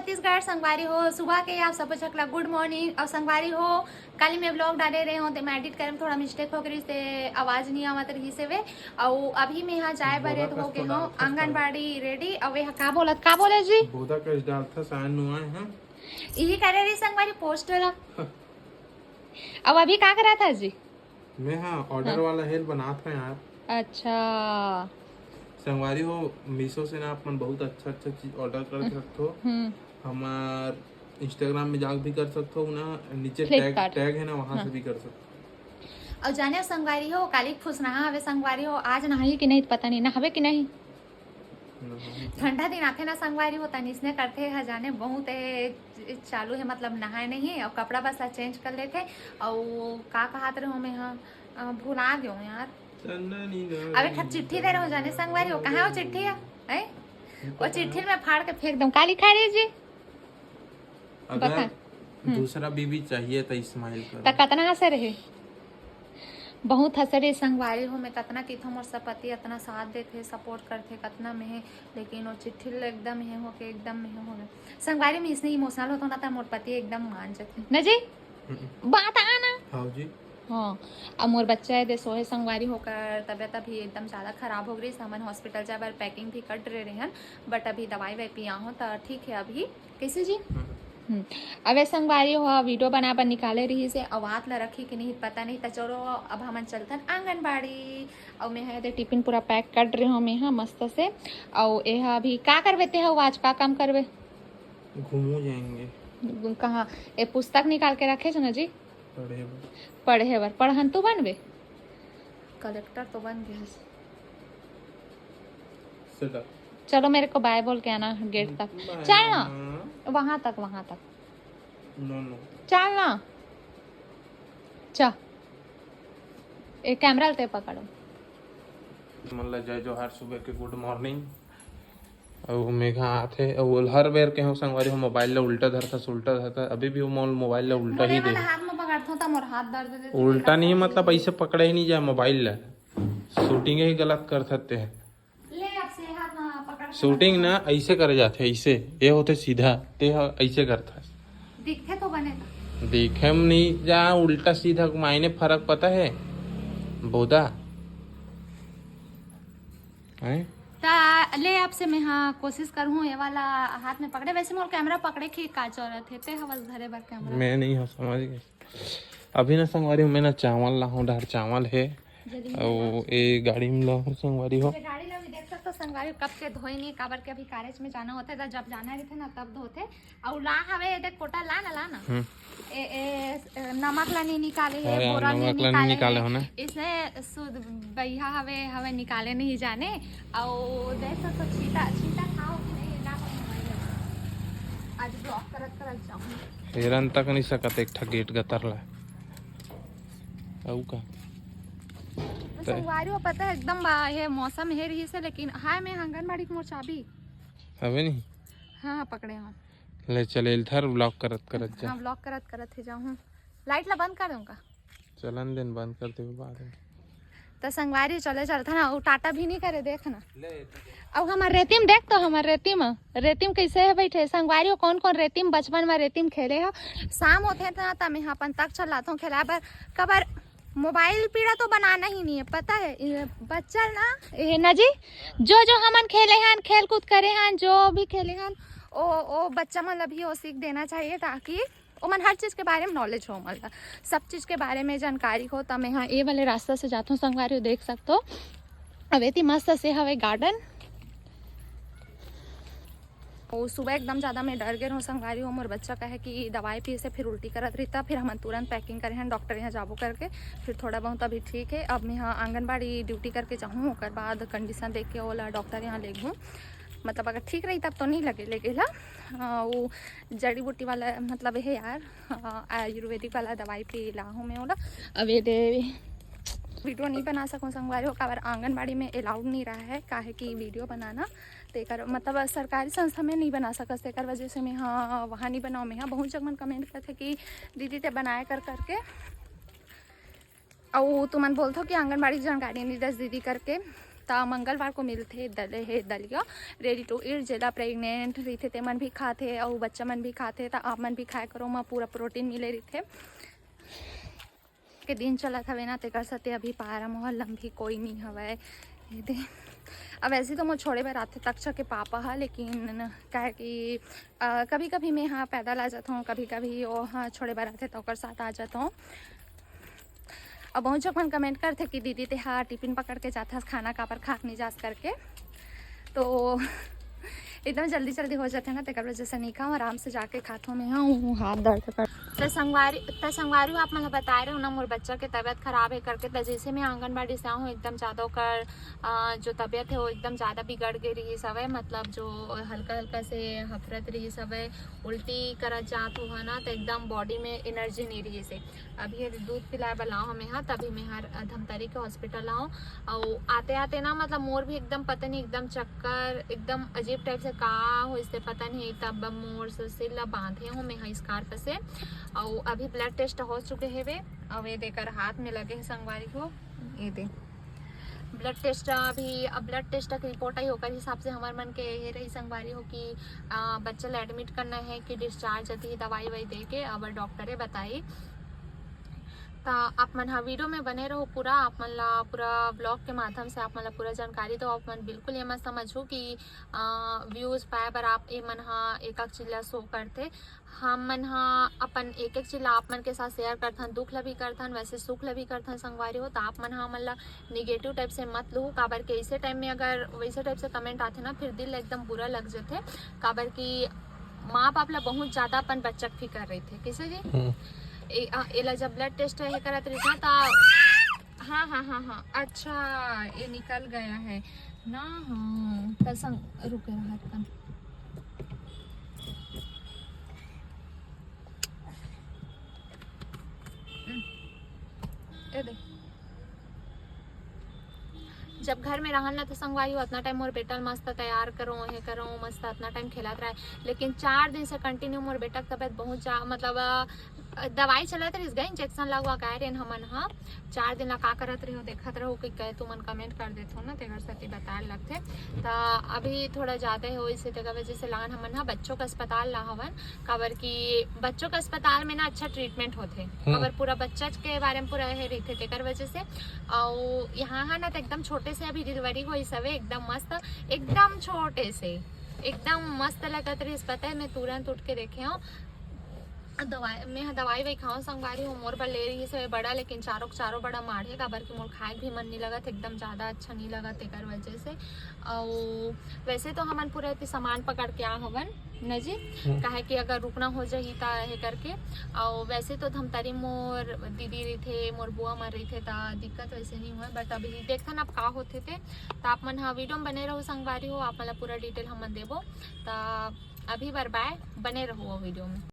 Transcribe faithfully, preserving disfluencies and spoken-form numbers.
छत्तीसगढ़ संगवारी हो, सुबह के आप सबो झक ला गुड मॉर्निंग। और संगवारी हो, काली मैं व्लॉग डाले रहे हो, ते मैं एडिट करे में थोड़ा मिस्टेक हो गई, से आवाज नहीं आवत रही से वे। और अभी मैं यहाँ जाए बर बोला तो हो कस के तो हो डालथस आंगनबाड़ी रेडी। और वे का बोलत, का बोले जी? बोदा कस डालथस, आन नु आए हैं। यही करे रही संगवारी पोस्ट ला। अब अभी का करा था जी? मैं हाँ, ऑर्डर हाँ। वाला हेल बनात है यार। अच्छा। संगवारी हो, मीशो से ना अपन बहुत अच्छा अच्छा चीज ऑर्डर कर सकते हो। हम्म। हमार इंस्टाग्राम में जाके भी कर सकते हो ना, नीचे टैग Flipkart। टैग है ना, वहाँ हाँ। से भी कर सकते हो। और जाने संगवारी हो, काली खुसनहा हवे संगवारी हो, आज नहाई कि नहीं पता नहीं, नहावे कि नहीं। ठंडा दिन आथे ना संगवारी हो, तनिसने करथे ह जाने बहुत ए, चालू है, मतलब नहाए नहीं और कपड़ा बस ला चेंज कर लेथे। और का कहत रहे मैं हाँ, अ, भुला गयो यार। अबे खत चिट्ठी दे रहे हो जाने संगवारी हो, कहाँ हो चिट्ठी है? हैं? वो चिट्ठी में फाड़ के फेंक दूँ, का लिखा रही जी? अगर बता। हम्म। दूसरा बीवी चाहिए तो स्माइल करो। त कतना हंसे रहे? बहुत हंसे रहे संगवारी हो, मैं कतना किथो मोर सब पति अतना साथ देथे, सपोर्ट करथे, कतना में हे, लेकिन वो चिट्ठी ले एकदम हे होके, एकदम में हे होगे। संगवारी में इसने इमोशनल होतो ना, त मोर पति एकदम मान जथे। न जी? हम्म। बात आ ना। हाँ जी। हाँ, अब मोर बच्चा है दे सोहे संगवारी होकर तबियत अभी एकदम ज़्यादा खराब हो गई, हमन हॉस्पिटल जाए बर पैकिंग भी कर रहे रहन, बट अभी दवाई वाई पिया हो त ठीक है अभी। कैसे जी? हम्म। हम्म। अबे संगवारी हो, वीडियो बना बर निकाले रही से, अवात ला रखी कि नहीं पता नहीं, त चलो अब हमन चलथन आंगनबाड़ी। अउ मैं हा एदे टिफिन पूरा पैक कर रहे हो मैं हा मस्त से। अउ ए हा अभी का करबे ते हा, आज का काम करबे? घूमू जाएंगे। कहाँ? ए पुस्तक निकाल के रखे छ ना जी, पढ़े बर। पढ़े बर। पढ़हन तू बनबे? कलेक्टर तो बन गए। सीधा। चलो मेरे को बाय बोल के आना गेट तक। बाय चल ना। मामा। वहां तक, वहां तक। नो, नो। चल ना। चा। ए कैमरा ते पकड़ो। मन ला जय जोहार, सुबह के गुड मॉर्निंग। अउ मेघा आथे, अउ ओल हर बेर के हो संगवारी हो, मोबाइल ला उल्टा धरथस, उल्टा धरथस, अभी भी वो मोल मोबाइल ला उल्टा बोले ही दे। वाला हाथ में पकड़थो त मोर हाथ दर्द देथे। उल्टा नहीं, मतलब ऐसे पकड़े ही नहीं जाए मोबाइल ला, शूटिंग ही गलत करथस ते। ले, अब से हाथ में पकड़ के शूटिंग ना ऐसे करे जाथे, ऐसे, ये होथे सीधा, ते ह ऐसे करथस। दिखथे तो बने तो। दिखे में नहीं जा, उल्टा सीधा मायने फर्क पता है? बोदा। हैं? ता ले, अब से मैं, हाँ, कोशिश करहूँ ये वाला हाथ में पकड़े। वैसे मोर कैमरा पकड़े के का जरूरत है, ते हवस धरे बर कैमरा। मैं नहीं हूँ, समझ गए। अभी ना संगवारी हो, मैं ना चावल ला हूँ, डार चावल है। जल्दी अउ ए गाड़ी में ला हूँ संगवारी हो। ये गाड़ी ला भी देख सकते हो संगवारी हो, कब के धोए नहीं, काबर के अभी कॉलेज में जाना होता है, तो जब जाना रहते ना तब धोते। अउ ला हवे, ये देख कोटा ला ना, ला ना। हम्म। ए, ए, ए, नमक ला नहीं निकाले है, हाँ, बोरा नहीं नमक ला नहीं निकाले निकाले है। हो ना। इसने शुद्ध बैहा हवे, हवे निकाले नहीं जाने। अउ देख सकते हो, छीटा, छीटा खाओ कि नहीं, ला पर मोबाइल है। आज ब्लॉग करत करत जाऊँ। हेरन तक नहीं सकत एक ठा गेट गतर ला। अउ का? तो संगवारी हो, पता है, एकदम बा-, ये मौसम हे रही से, लेकिन हाय, मैं आंगनबाड़ी के मोर चाबी। हवे नहीं? हाँ, हाँ, पकड़े हूँ। ले चले, इधर व्लॉग करत करत जा। हाँ, व्लॉग करत करत ही जाऊँ। लाइट ला बंद कर दूँ का? चलन देन, बंद कर देबे बाद में। तो संगवारी चले चलथन, वो टाटा भी नहीं करे, देख ना। ले, अब हमार रेतिम देख तो, हमार रेतिम, रेतिम कैसे है बैठे। संगवारी हो, कौन कौन रेतिम बचपन में रेतिम खेले हो? शाम होथे ना, त मैं अपन तक चलाथों खेला बर। कबर मोबाइल पीड़ा तो बनाना ही नहीं है, पता है? ये बच्चा ना, ये ना जी, जो जो हमन खेले हन, खेल कूद करे हन, जो भी खेले हन, ओ, ओ बच्चा मन ला भी वो सीख देना चाहिए, ताकि ओमन हर चीज के बारे में नॉलेज हो, ओमन ला सब चीज के बारे में जानकारी हो। त मैं हा ए वाले रास्ता से जाथों संगवारी हो, देख सकथो। अब एती मस्त से हवे गार्डन। ओ सुबह एकदम ज्यादा मैं डर गे रहूँ संगवारी हो, मोर बच्चा कहे कि दवाई पिए से फिर उल्टी करत रहिता, फिर हमन तुरंत पैकिंग करे हन, डॉक्टर यहाँ जाबो करके, फिर थोड़ा बहुत अभी ठीक है। अब मैं यहाँ आंगनबाड़ी ड्यूटी करके जाहूँ, ओकर बाद कंडीशन देख के ओला डॉक्टर यहाँ ले घूँ, मतलब अगर ठीक रही तब तो नहीं लगे, लेकिन ला, हाँ, वो जड़ी बूटी वाला, मतलब, हे यार, हाँ, आयुर्वेदिक वाला दवाई पी ला हूँ मैं ओला। अब ये दे वीडियो नहीं बना सकूँ संगवारी हो, काबर आंगनबाड़ी में अलाउड नहीं रहा है, काहे कि वीडियो बनाना, तेकर, मतलब, सरकारी संस्था में नहीं बना सकस, तेकर वजह से मैं, हाँ, वहाँ नहीं बनाऊँ। मैं, हाँ, बहुत जग मन कमेंट करथे कि दीदी ते बनाए कर करके, अउ तुमन बोलथो कि आंगनबाड़ी के जानकारी नहीं दस दीदी करके, त मंगलवार को मिलथे दले हे दलिया, ready to eat, जेला pregnant रहिथे तेमन भी खाथे अउ बच्चा मन भी खाथे। त आप मन भी खाए करो, ओमा पूरा protein मिले रहिथे। के दिन चलत हवे ना, तेकर सेती अभी पारा मोहल्ला म भी कोई नहीं हवय। ये दे, अब वैसे तो मोर छोड़े बर आथे तक्षा के पापा ह, लेकिन काहे कि, अ, कभी-कभी मैं हा पैदल आ जाथों, कभी-कभी वो हा छोड़े बर आथे त ओकर साथ आ जाथों। अब बहुत झन मन comment करथे कि दीदी ते हा टिफिन पकड़ के जाथस, खाना काबर खा के नहीं जास करके। तो एकदम जल्दी जल्दी हो जाथे ना, तेकर वजह से नहीं खाऊँ, आराम से जाके खाथों मैं। हाँ, वो हाथ दर्द कर। त संगवारी, त संगवारी हो, आप मन ल बताए रहे हो ना, मोर बच्चा के तबीयत खराब है करके। त जैसे मैं आंगनबाड़ी से आऊँ, एकदम ज़्यादा ओकर, अ, जो तबीयत है, वो एकदम ज़्यादा बिगड़ गई रहिस हवय। मतलब, जो हल्का हल्का से हफरत रहिस हवय, उल्टी करत जात हो, है ना, त एकदम body में energy नहीं रहिस हे। अभी ये दूध पिलाए बर लाओ हमें, हाँ, तभी मैं हर धमतरी के hospital आओ। अउ आते आते ना, मतलब, मोर भी एकदम पता नहीं, एकदम चक्कर, एकदम अजीब type से का होइस ते पता नहीं, तब मोर सुशील ला बांधे हूँ मैं, हाँ, scarf से। अउ अभी blood test हो चुके हेवे, अउ ये देकर हाथ में लगे है संगवारी हो, ये दे blood test अभी, अब blood test के report आई, ओकर हिसाब से हमर मन के ये रही संगवारी हो कि, आ, बच्चा ला admit करना है कि discharge अति दवाई वाई दे के, अब डॉक्टरे बताई। त आप मन हा video में बने रहो पूरा, आप मन ला पूरा vlog के माध्यम से आप मन ला पूरा जानकारी दो। आप मन बिल्कुल ये मत समझो कि, आ, views पाए बर आप ये मन हा एक एक चीज ला show करथे। हम मन हा अपन एक एक चीज ला आप मन के साथ share करथन, दुख ला भी करथन, वैसे सुख ला भी करथन संगवारी हो। त आप मन हा हमन ला negative type से मत लूहू, काबर के ऐसे time में अगर वैसे type से comment आथे ना, फिर दिल एकदम बुरा लग जथे, काबर कि माँ बाप ला बहुत ज्यादा अपन बच्चा के फिकर रहिथे। कैसे जी? हम्म। ए, आ, एला जब blood test हे करत रहिस ना, त हाँ, हाँ, हाँ, हाँ, अच्छा, ये निकल गया है ना। हाँ, त संग, रुके रहा कन। हम्म, ये दे। जब घर में रहन ना, तो संगवारी हो, अतना time मोर बेटा ल मस्त तैयार करो, हे करो, मस्त अतना time खेलत रहे। लेकिन चार दिन से continue मोर बेटा के तबीयत बहुत जा, मतलब, अ, दवाई चलत रहिस गा, injection लगवा के आए रेन हमन ह। चार दिन ला का करत रहो, देखत रहो कि कहे तुमन comment कर देथो ना, तेकर सेती बताए लगथे। त अभी थोड़ा ज्यादा हे, वैसे तेकर वजह से लान हमन ह बच्चों के अस्पताल ला हवन, काबर कि बच्चों के अस्पताल में ना अच्छा treatment होथे। हम्म। काबर पूरा बच्चा के बारे में पूरा हे रहिथे, तेकर वजह से। अउ यहाँ है ना, तो एकदम छोटे से अभी delivery होइस हवे, एकदम मस्त, एकदम छोटे से, एकदम मस्त लगत रहिस। पता है, मैं तुरंत उठ के देखे हूँ। दवाई, मैं ह दवाई वई खाऊं संगवारी हो, मोर बर ले रहिस हवे बड़ा, लेकिन चारों के चारों बड़ा माढ़े, काबर कि मोर खाए के भी मन नहीं लगत, एकदम ज्यादा अच्छा नहीं लगत, तेकर वजह से। अउ वैसे तो हमन पूरा एती सामान पकड़ के आ हवन न जी, हम्म। काहे कि अगर रुकना हो जाही त हे करके। अउ वैसे तो धमतरी मोर दीदी रहिथे, मोर बुआ मन रहिथे, त दिक्कत वैसे नहीं होय, but अभी देखथन अब का होथे ते। त आप मन ह video में बने रहो संगवारी हो, आप मन ला पूरा detail हमन देबो। त अभी बर bye, बने रहो video में।